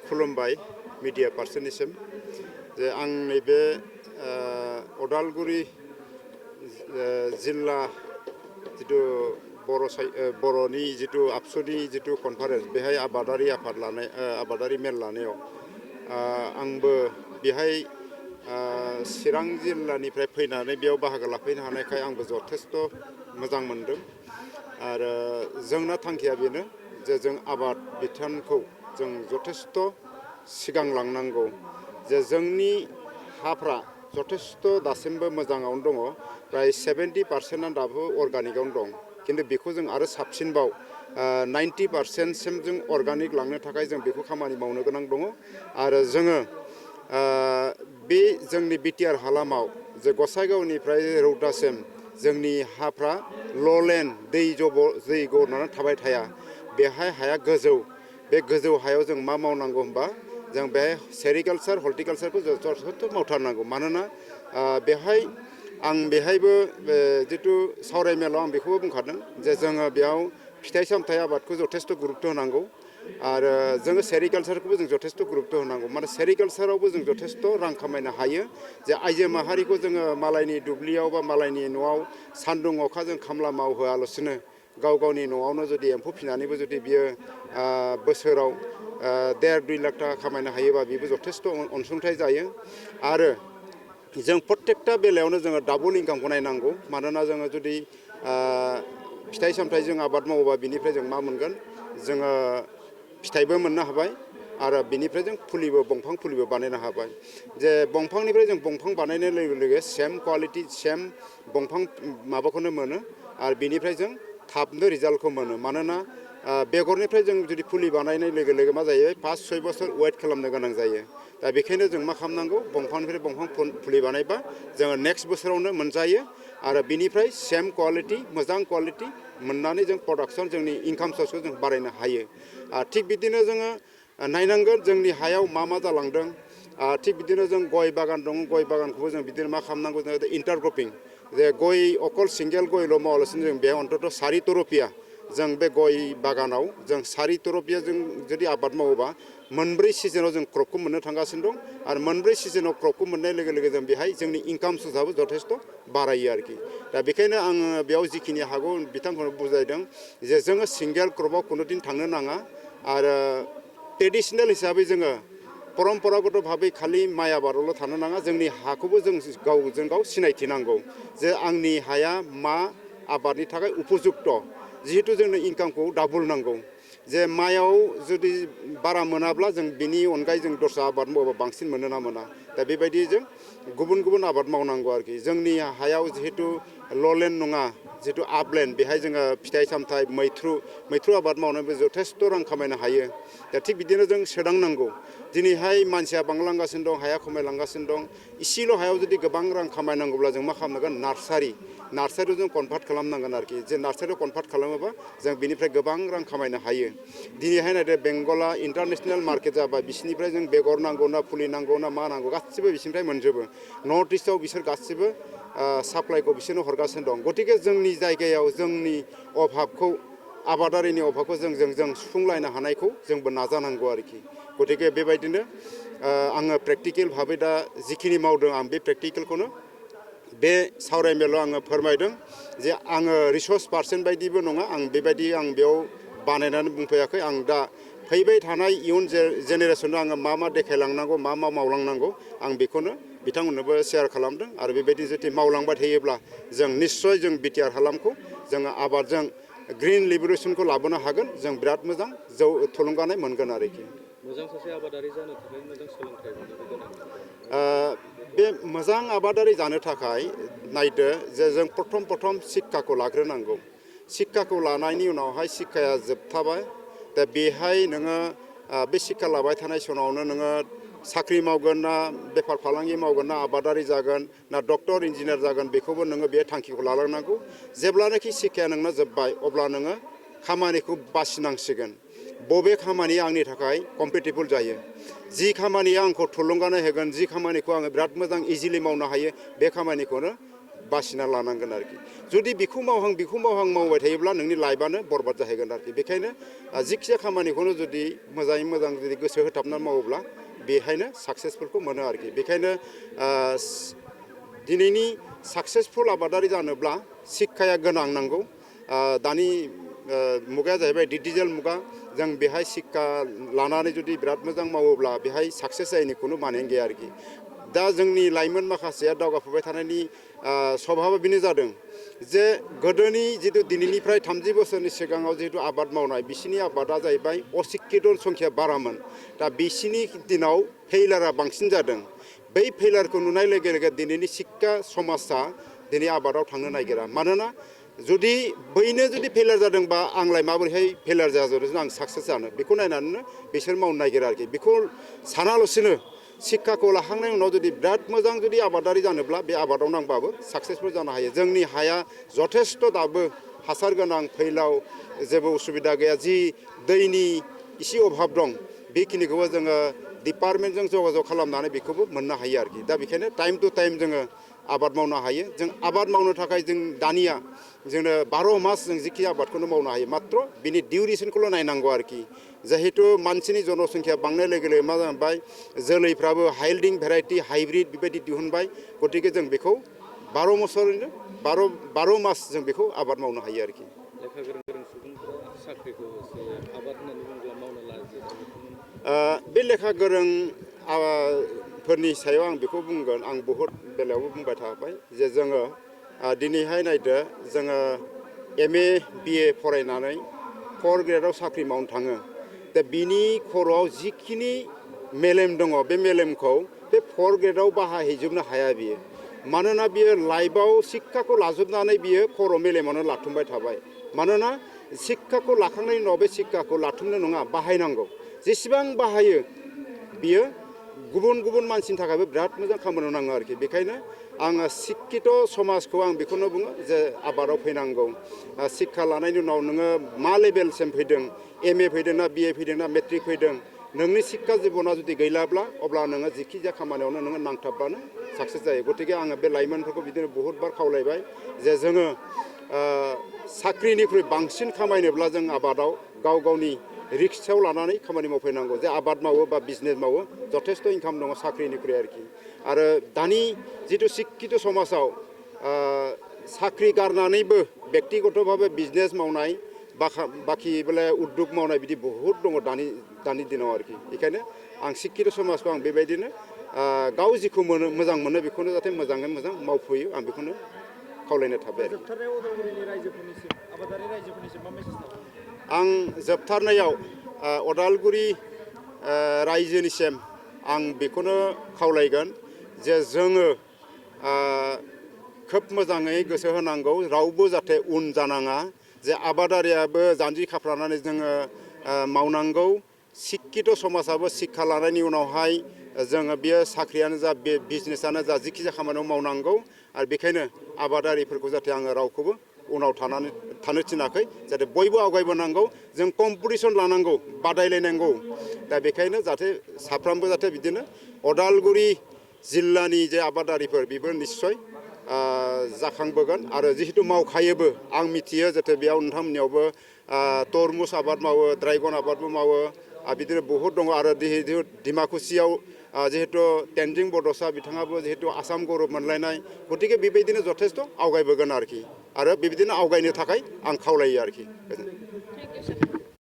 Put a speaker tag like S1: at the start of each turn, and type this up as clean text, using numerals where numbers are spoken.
S1: खुलुमबाय मीडिया पार्सननिसिम जे आं नैबे उदालगुरि जिल्ला जितु बर'नि जितु आबसुनि जितु कनफारेन्स बेहाय आबादारि आफाद लानाय आबादारि मेल लानायाव आंबो बेहाय चिरां जिल्लानिफ्राय फैनानै बेयाव बाहागो लाफैनो हानायखाय आंबो जथेस्थ' मोजां मोनदों आरो जोंना थांखिया बेनो जे जों आबाद बिथानखौ जों जथेस्थ' सिगां लांनांगौ जे जोंनि हाफ्रा जथेस्थ' दासिमबो मोजाङावनो दङ प्राय 70% दाबो अर्गानिकआवनो दं किन्तु बेखौ जों आरो साबसिनबाव 90%सिम जों अर्गानिक लांनो थाखाय जों बेखौ खामानि मावनो गोनां दङ आरो जोङो बे जोंनि बिटिआर हालामाव जे गसाइगावनिफ्राय रौतासिम जोंनि हाफ्रा ल'लेन्ड दै गनानै थाबाय थाया बेहाय हाया गोजौ बे गोजौ हायाव जों मा मावनांगौ होनबा जों बेहाय सेरिकालचार हर्टिकालचारखौ जथेस्थ' मावथारनांगौ मानोना बेहाय आं बेहायबो जितु सावरायमेलाव आं बेखौबो बुंखादों जे जोङो बेयाव फिथाइ सामथाइ आबादखौ जथेस्थ' गुरुत्त' होनांगौ आरो जोङो सेरिकालचारखौबो जों जथेस्थ' गुरुत्त' होनांगौ माने सेरिकालचारावबो जों जथेस्थ' रां खामायनो हायो जे आइजो माहारिखौ जोङो मालायनि दुब्लियाव बा मालायनि न'आव सान्दुं अखा जों खामला मावहोआलासिनो गाव गावनि न'आवनो जुदि एम्फौ फिसिनानैबो जुदि बियो बोसोराव 1.5-2 लाख थाखा खामायनो हायोबा बेबो जथेस्थ' अनसुंथाइ जायो आरो जों प्रत्येकटा बेलायावनो जोङो डाबल इनकामखौ नायनांगौ मानोना जोङो जुदि फिथाइ सामथाइ जों आबाद मावोबा बिनिफ्राय जों मा मोनगोन जोङो फिथाइबो मोननो हाबाय आरो बिनिफ्राय जों दंफां फुलिबो बानायनो हाबाय जे दंफांनिफ्राय जों दंफां बानायनाय लोगो लोगो सेम क्वालिटि सेम दंफां माबाखौनो मोनो आरो बिनिफ्राय जों थाबनो रिजाल्टखौ मोनो मानोना बेगरनिफ्राय जों जुदि फुलि बानायनाय लोगो लोगो मा जायो 5-6 बोसोर वेट खालामनो गोनां जायो दा बेखायनो जों मा खालामनांगौ दंफांनिफ्राय दंफां फुलि बानायबा जोङो नेक्स्ट बोसोरावनो मोनजायो आरो बिनिफ्राय सेम क्वालिटि मोजां क्वालिटि मोननानै जों प्रडाक्सन जोंनि इनकाम सर्सखौ जों बारायनो हायो थिग बिदिनो जोङो नायनांगोन जोंनि हायाव मा मा जालांदों थिग बिदिनो जों गय बागान दं गय बागानखौबो जों बिदिनो मा खालामनांगौ जों इन्टारक्रपिं जे गय अकल सिंगेल गयल' मावालासिनो जों बेयाव अन्तत' 4 तरपिया जों बे गय बागानाव जों 4 तरपिया जों जुदि आबाद मावोबा मोनब्रै सिजनाव जों क्रपखौ मोननो थांगासिनो दं आरो मोनब्रै सिजनाव क्रपखौ मोननाय लोगो लोगो जों बेहाय जोंनि इनकाम सर्सआबो जथेस्थ' बारायो आरोखि दा बेखायनो आङो बेयाव जिखिनि हागौ बिथांमोनखौ बुजायदों जे जोङो सिंगेल क्रपआव खुनुदिन थांनो नाङा आरो ट्रेडिसनेल हिसाबै जोङो परम्परागत भाबै खालि माइ आबादावल' थानो नाङा जोंनि हाखौबो जों गावजों गाव सिनायथि नांगौ जे आंनि हाया मा आबादनि थाखाय उपजुक्त जिहेतु जोंनो इनकामखौ डाबल नांगौ जे माइयाव जुदि बारा मोनाब्ला जों बिनि अनगायै जों दस्रा आबाद मावोबा बांसिन मोनो ना मोना दा बेबायदि जों गुबुन गुबुन आबाद मावनांगौ आरोखि जोंनि हायाव जिहेतु ल'लेन्ड नङा जिहेतु आपलेन्ड बेहाय जोङो फिथाइ सामथाइ मैथ्रु आबाद मावनानैबो जथेस्थ' रां खामायनो हायो दा थिग बिदिनो जों सोदांनांगौ दिनैहाय मानसिया बांलांगासिनो दं हाया खमायलांगासिनो दं इसेल' हायाव जुदि गोबां रां खामायनांगौब्ला जों मा खालामनांगोन नार्सारियाव जों कनभार्ट खालामनांगोन आरोखि जे नार्सारियाव कनभार्ट खालामोबा जों बिनिफ्राय गोबां रां खामायनो हायो दिनैहाय नायदो बेंगला इन्टारनेसनेल मार्केट जाबाय बिसिनिफ्राय जों बेगर नांगौ ना फुलि नांगौ ना मा नांगौ गासिबो बिसिनिफ्राय मोनजोबो नर्थ इस्टआव बिसोर गासिबो साप्लाइखौ बिसोरनो हरगासिनो दं गतिके जोंनि जायगायाव जोंनि अभाबखौ आबादारिनि अभाबखौ जों सुफुंलायनो हानायखौ जोंबो नाजानांगौ आरोखि गतिके बेबायदिनो आङो प्रेक्टिकेल भाबै दा जिखिनि मावदों आं बे प्रेक्टिकेलखौनो बे सावरायमेलाव आङो फोरमायदों जे आङो रिसर्स पार्सन बायदिबो नङा आं बेबायदि आं बेयाव बानायनानै बुंफैयाखै आं दा फैबाय थानाय इयुन जेनेरेसनाव आङो मा देखायलांनांगौ मा मावलांनांगौ आं बेखौनो बिथांमोननोबो शेयार खालामदों आरो बेबायदि जुदि मावलांबाय थायोब्ला जों निस्सय जों बिटिआर हालामखौ जोङो आबादजों ग्रिन लिबारेसनखौ लाबोनो हागोन जों बिराद मोजां थुलुंगानाय मोनगोन आरोखि
S2: मोजां सासे आबादारि जानो थाखाय मोजां सोलोंथाइ लानायनि गोनांथि
S1: बे मोजां आबादारि जानो थाखाय नायदो जे जों प्रथम शिक्षाखौ लाग्रोनांगौ शिक्षाखौ लानायनि उनावहाय शिक्षाया जोबथाबाय दा बेहाय नोङो बे शिक्षा लाबाय थानाय समावनो नोङो साख्रि मावगोन ना बेफार फालांगि मावगोन ना आबादारि जागोन ना डक्टर इन्जिनियार जागोन बेखौबो नोङो बे थांखिखौ लालांनांगौ जेब्लानाखि शिक्षाया नोंना जोब्बाय अब्ला नोङो खामानिखौ बासिनांसिगोन बबे खामानिया आंनि थाखाय कम्पेटेबल जायो जि खामानिया आंखौ थुलुंगानाय होगोन जि खामानिखौ आङो बिराद मोजां इजिलि मावनो हायो बे खामानिखौनो बासिना लानांगोन आरोखि जुदि बेखौ मावहां मावबाय थायोब्ला नोंनि लाइफआनो बरबाद जाहैगोन आरोखि बेखायनो जिखिजाया खामानिखौनो जुदि मोजाङै मोजां जुदि गोसो होथाबनानै मावोब्ला बेहायनो साक्सेसफुलखौ मोनो आरोखि बेखायनो दिनैनि साक्सेसफुल आबादारि जानोब्ला शिक्षाया गोनां नांगौ दानि मुगाया जाहैबाय डिजिटेल मुगा जों बेहाय शिक्षा लानानै जुदि बिराद मोजां मावोब्ला बेहाय साक्सेस जायैनि खुनु मानेयानो गैया आरोखि दा जोंनि लाइमोन माखासेया दावगाफुबाय थानायनि सभाबा बेनो जादों जे गोदोनि जितु दिनैनिफ्राय 30 बोसोरनि सिगाङाव जितु आबाद मावनाय बिसिनि आबादा जाहैबाय अशिक्षित संख्या बारामोन दा बिसिनि दिनाव फेइलारा बांसिन जादों बै फेइलारखौ नुनाय लोगो लोगो दिनैनि शिक्षा समाजा दिनै आबादाव थांनो नागिरा मानोना जुदि बैनो जुदि फेइलार जादोंबा आंलाय माबोरैहाय फेइलार जाजोबदों आं साक्सेस जानो बेखौ नायनानैनो बिसोर मावनो नागिरा आरोखि बेखौ सानालासिनो शिक्षाखौ लाखांनायनि उनाव जुदि बिराद मोजां जुदि आबादारि जानोब्ला बे आबादाव नांबाबो साक्सेसफुल जानो हायो जोंनि हाया जथेस्थ दाबो हासार गोनां फैलाव जेबो उसुबिदा गैया जि दैनि एसे अभाब दं बेखिनिखौबो जोङो डिपार्टमेन्टजों जगाजग खालामनानै बेखौबो मोननो हायो आरोखि दा बेखायनो टाइम टु टाइम जोङो आबाद मावनो हायो जों आबाद मावनो थाखाय जों दानिया जोंनो 12 मास जों जिखि आबादखौनो मावनो हायो मात्र बिनि डिउरेसनखौल' नायनांगौ आरोखि जिहेतु मानसिनि जनसंख्या बांनाय लोगो लोगो मा जाबाय जोलैफ्राबो हाइल्डिं भेराइटि हाइब्रिद बेबायदि दिहुनबाय गतिके जों बेखौ 12 बोसोरैनो 12 मास जों बेखौ आबाद मावनो हायो आरोखि
S2: लेखा गोरों सुबुंफोरा साख्रिखौ आबाद होननानै बुङोब्ला मावनो लाजियो
S1: बे लेखा गोरों फोरनि सायाव आं बेखौ बुंगोन आं बहुद बेलायावबो बुंबाय थाबाय जे जोङो दिनैहाय नायदो जोङो MA BA फरायनानै 4 ग्रेडआव साख्रि मावनो थाङो दा बिनि खर'आव जिखिनि मेलेम दङ बे मेलेमखौ बे 4 ग्रेडआव बाहायहैजोबनो हाया बियो मानोना बियो लाइफआव शिक्षाखौ लाजोबनानै बियो खर' मेलेमावनो लाथुमबाय थाबाय मानोना शिक्षाखौ लाखांनायनि उनाव बे शिक्षाखौ लाथुमनो नङा बाहायनांगौ जेसेबां बाहायो बियो गुबुन मानसिनि थाखायबो बिराद मोजां खामानियाव नाङो आरोखि बेखायनो आङो शिक्षित समाजखौ आं बेखौनो बुङो जे आबादाव फैनांगौ शिक्षा लानायनि उनाव नोङो मा लेभेलसिम फैदों MA फैदों ना BA फैदों ना मेट्रिक फैदों नोंनि शिक्षा जिबना जुदि गैलाब्ला अब्ला नोङो जिखि जाया खामानियावनो नोङो नांथाबबानो साक्सेस जायो गतिके आङो बे लाइमोनफोरखौ बिदिनो बहुतबार खावलायबाय जे जोङो साख्रिनिख्रुइ बांसिन खामायनोब्ला जों आबादाव गावनि रिक्सआव लानानै खामानि मावफैनांगौ जे आबाद मावो बा बिजनेस मावो जथेस्थ इनकाम दङ साख्रिनिख्रुइ आरोखि आरो दानि जितु शिक्षित समाजाव साख्रि गारनानैबो बेक्तिगतभावे बिजनेस मावनाय बाखि बेले उद्योग मावनाय बिदि बहुद दङ दानि दिनाव आरोखि बेखायनो आं शिक्षित समाजखौ आं बेबायदिनो गाव जिखौ मोजां मोनो बेखौनो जाहाथे मोजाङै मोजां मावफैयो आं बेखौनो खावलायनो थाबाय आरो आं जोबथारनायाव अदालगुरि रायजोनिसिम आं बेखौनो खावलायगोन जे जोङो खोब मोजाङै गोसो होनांगौ रावबो जाहाथे उन जानाङा जे आबादारियाबो जानजि खाफ्रानानै जोङो मावनांगौ शिक्षित समाजाबो शिक्षा लानायनि उनावहाय जोङो बेयो साख्रियानो जा बे बिजनेसानो जा जिखि जाया खामानियाव मावनांगौ आरो बेखायनो आबादारिफोरखौ जाहाथे आङो रावखौबो उनाव थानो थिनाखै जाहाथे बयबो आवगायबोनांगौ जों कम्पिटिसन लानांगौ बादायलायनांगौ दा बेखायनो जाहाथे साफ्रोमबो जाहाथे बिदिनो अदालगुरि जिल्लानि जे आबादारिफोर बेबो निस्सय जाखांबोगोन आरो जिहेतु मावखायोबो आं मिथियो जाहाथे बेयाव नोंथांमोननियावबो तरमुज आबाद मावो ड्राइगन आबादबो मावो बिदिनो बहुद दङ आरो डिमाकुसियाव जिहेतु तेनजिं बड'सा बिथाङाबो जिहेतु आसाम गौरब मोनलायनाय गतिके बेबायदिनो जथेस्थ आवगायबोगोन आरोखि आरो बेबायदिनो आवगायनो थाखाय आं खावलायो आरोखि